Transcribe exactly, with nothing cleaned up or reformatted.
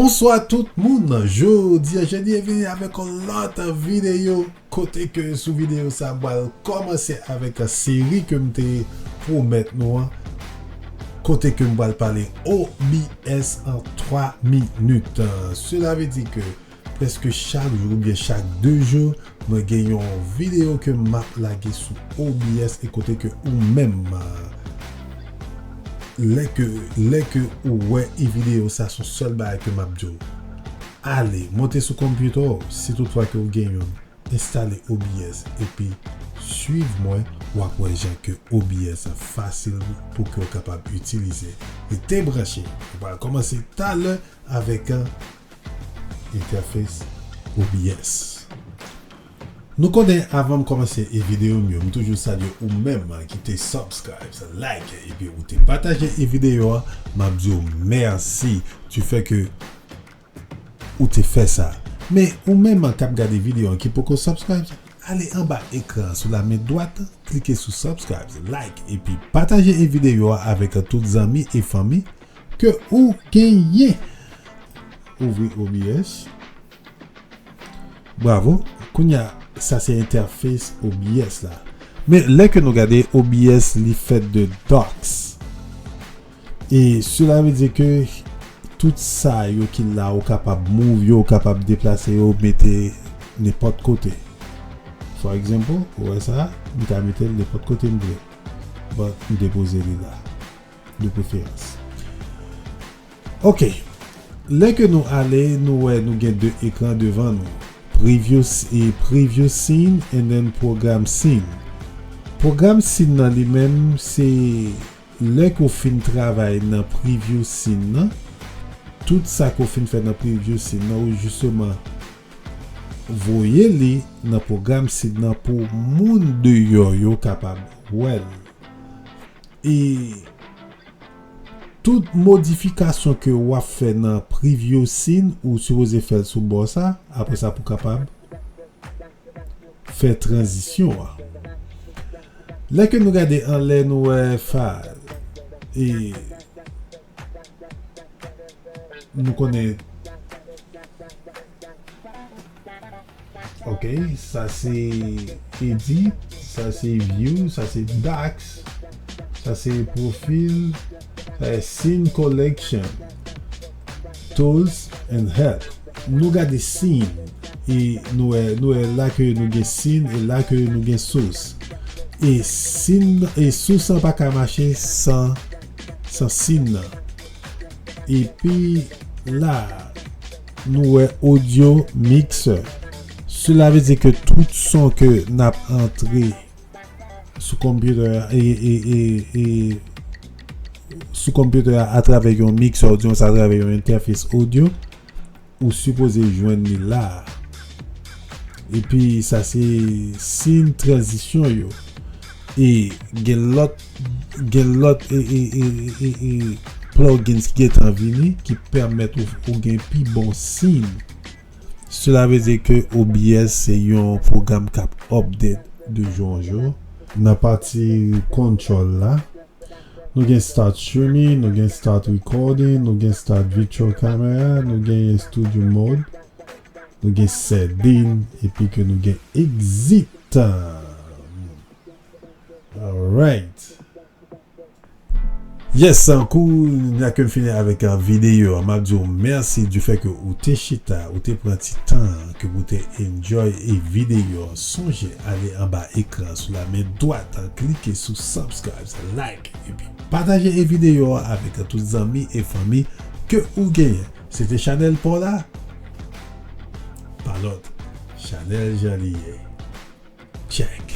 Bonswa tout moun, jodi a Jedi vini avèk yon lòt videyo kote ke sou videyo sa m pral kòmanse avèk seri ke m te pwomèt nou an, kote ke m pral pale O B S an twa minit. Sela vle di ke prèske chak jou oubyen chak de jou, mwen gen yon videyo ke m ap lage sou O B S e kote ke ou menm, lè ke, lè ke ou wè e videyo sa, se yon sèl bagay ke m ap di w. Ale, monte sou konpitè w, si toutfwa ke ou gen youn, enstale O B S, epi swiv mwen, w ap wè jan ke O B S fasil pou ke w kapab itilize. Rete branche, nou pral kòmanse talè avèk, uh, entèfes O B S. Nou konnen, avan m kòmanse e videyo m yo, m toujou salye ou menm ki te subscribe, like, epi ou te pataje e videyo a, m ap di w mèsi du fait que ou te fè sa. Men ou menm k ap gade videyo an ki poko subscribe, ale anba ekran sou la men dwat, klike sou subscribe, like, epi pataje e videyo a avèk tout zanmi e fanmi ke ou genyen. Ouvri O B S. Bravo. Kounye a, sa se entèfes O B S la. Men lè ke nou gade O B S, li fèt de docs. E sela vle di ke tout sa yo ki la, ou kapab move yo, ou kapab deplase yo, mete nenpòt kote. For example, ou wè sa, m ka mete l nenpòt kote m vle. But m depoze li la, de preferans. Ok. Lè ke nou ale, nou wè nou gen de ekran devan nou. Preview s-, e preview scene and then program scene. Program scene nan li menm, se lè ke w fin travay nan preview scene nan, tout sa ke w fin fè nan preview scene nan, ou jisteman voye li nan program scene nan pou moun deyò yo kapab wè l. E tout modifikasyon ke w ap fè nan preview scene, ou sipoze fè l sou bò sa, apre sa pou kapab fè tranzisyon an. Lè ke nou gade anlè, nou wè fa-, e nou konnen, ok, sa se edit, sa se view, sa se docs, sa se profil, sa se scene collection, tools and help. Nou gade scene, e nou wè, nou wè la ke nou gen scene, e la ke nou gen source. E scene, e source an pa ka mache san, san scene nan. Epi la, nou wè audio mixer. Sela vle di ke tout son ke n ap antre sou konpitè a, e, e, e, e, sou konpitè a atravè yon mixer, oubyen atravè yon entèfes audio, ou sipoze jwenn li la. Epi sa se scene tranzisyon yo. E gen lòt, gen lòt, e, e, e, e, e plugins ki gentan vini ki pèmèt ou, ou gen pi bon scene. Sela vle di ke O B S se yon pwogram k ap update de jou an jou. Nan pati control la, nou gen start streaming, nou gen start recording, nou gen start virtual camera, nou gen studio mode, nou gen setting, epi ke nou gen exit. Alright. Yes, kounye a ke m fini avèk, uh, videyo an, m ap di w mèsi du fait ke ou te chita, ou te pran ti tan ke pou te enjoy e videyo an. Sonje ale anba ekran sou la men dwat, klike sou subscribe, like, epi pataje e videyo an avèk tout zanmi e fanmi ke ou genyen. Se te chanèl pa w la, pa lòt, chanèl Jan Li Ye. Check.